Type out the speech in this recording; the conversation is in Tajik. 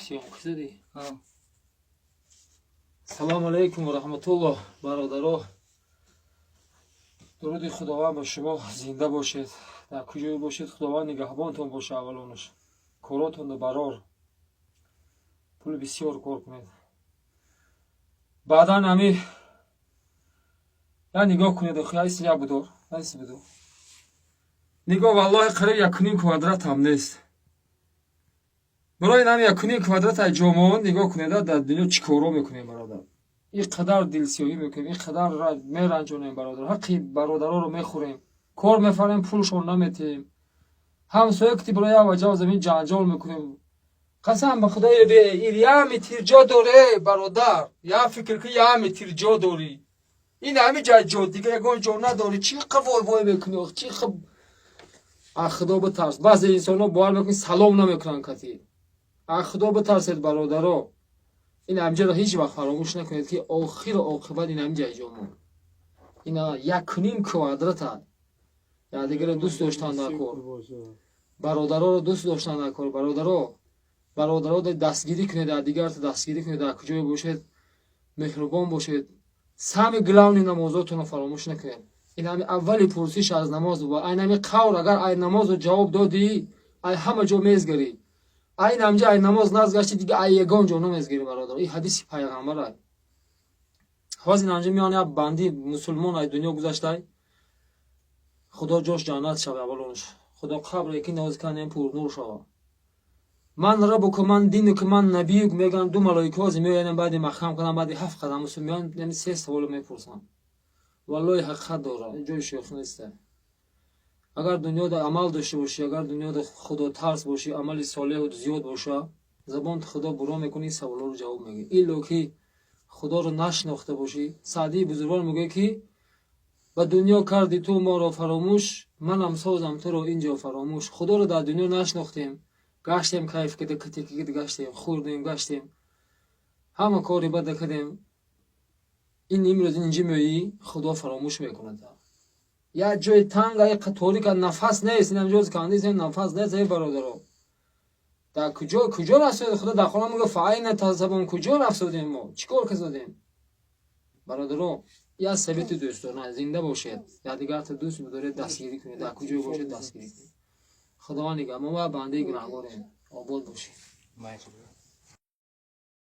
Съёмка задӣ? Салому алайкум ва раҳматуллоҳ, бародаро. Дуруди Худованд ба шумо, зинда бошед. Дар куҷое бошед, Худованд нигаҳбонтон боша аввалонаш. Коротонро барор. Пули бисёр кор кунед. Баъдан ами я нигоҳ кунед, охи, айси я будор, айси будор. Нигоҳ, валлоҳи, қариб 1,5 квадрат ҳам нест. Барои нами 1,5 квадрат ай ҷомон нигоҳ кунед, дар дунё чӣ корро мекунем, бародар. Ин қадар дилсиёҳӣ мекунем, ин қадар меранҷонем, бародар, ҳаққи бародароро мехӯрем, кор мефарем, пулшон наметиҳем. Ҳамсоя кити барои як ваҷав замин ҷанҷол мекунем. Қасам ба Худои, як метр ҷо доре, бародар, як фикр ки як метр ҷо дорӣ. Ин ҳами ҷай ҷо, дига ягон ҷо надорӣ. Чӣ қа вой вой мекунӣ? Чӣ қа? А Худо битарс. Баъзе инсонҳо бовар мекунӣ, салом намекунанд кати. А Худо битарсед, бародаро. Ин ҳамҷаро ҳеҷ вақт фаромӯш накунед, ки охиру оқибат ин ҳамҷа ҷомо ина 1,5 квадрата. Якдигаро дӯст доштан дар кор, бародароро дӯст доштан дар кор. Бародаро, бародаро, дастгирӣ кунед, дигар дастгирӣ кунед. Дар куҷое бошед, меҳрубон бошед. Самый главный, намозотонро фаромӯш накунед. Ин ҳами аввали пурсиш аз намоз ва айн ҳами қавр. Агар ай намозро ҷавоб додӣ, ай ҳама ҷо мезгарӣ. Айн ҳамҷа ай намоз назгашти, дига ай ягон ҷо намезгарӣ, бародар. Ин ҳадиси пайғамбар ай. Ҳозир ҳамҷа меён, як банди мусулмон ай дунё гузаштай. Худо ҷош ҷаннат шава аввалонш, Худо қабре ки ноз канем пурнур шава. «Ман раббука, ман динука, ман набиюк», мегӯям. Ду малоика ҳозир меоянам, баъди маҳкам кардам, баъди ҳафт қадам меоян, яъне се саволо мепурсанд. Валлоҳи, ҳақиқат дора, ҷои шӯхӣ неста. Агар дунёда амал дошта бошӣ, агар дунёда худотарс бошӣ, амали солеҳу зиёд боша, забонти Худо буро мекунӣ, саволоро ҷавоб мегӯӣ. Илло ки Худоро нашинохта бошӣ. Саъдии бузургвор мегӯяд, ки ба дунё карди ту моро фаромӯш, манам созам туро инҷо фаромӯш. Худоро дар дунё нашинохтем, гаштем, кайф кида, китикида гаштем, хӯрдем, гаштем, ҳама кори бада кардем. Ин имрӯз инҷи меоӣ, Худо фаромӯш мекунад. Як ҷои танга, торика, нафас нест. Инам ҷоз кандис, нафас нест, эй бародаро. Дар куҷо, куҷо рафтодем? Худо дар Қуръон мегӯяд: «Фаайна тазҳабун». Куҷо рафтодем мо? Чӣ кор кардем, бародаро? Як совети дӯстона: зинда бошед, якдигарта дӯст бидоред, дастгирӣ кунед, дар куҷое бошед, дастгирӣ кунед. Худованд нигаҳ мо ва бандаи гунаҳгорем. Обод бошед.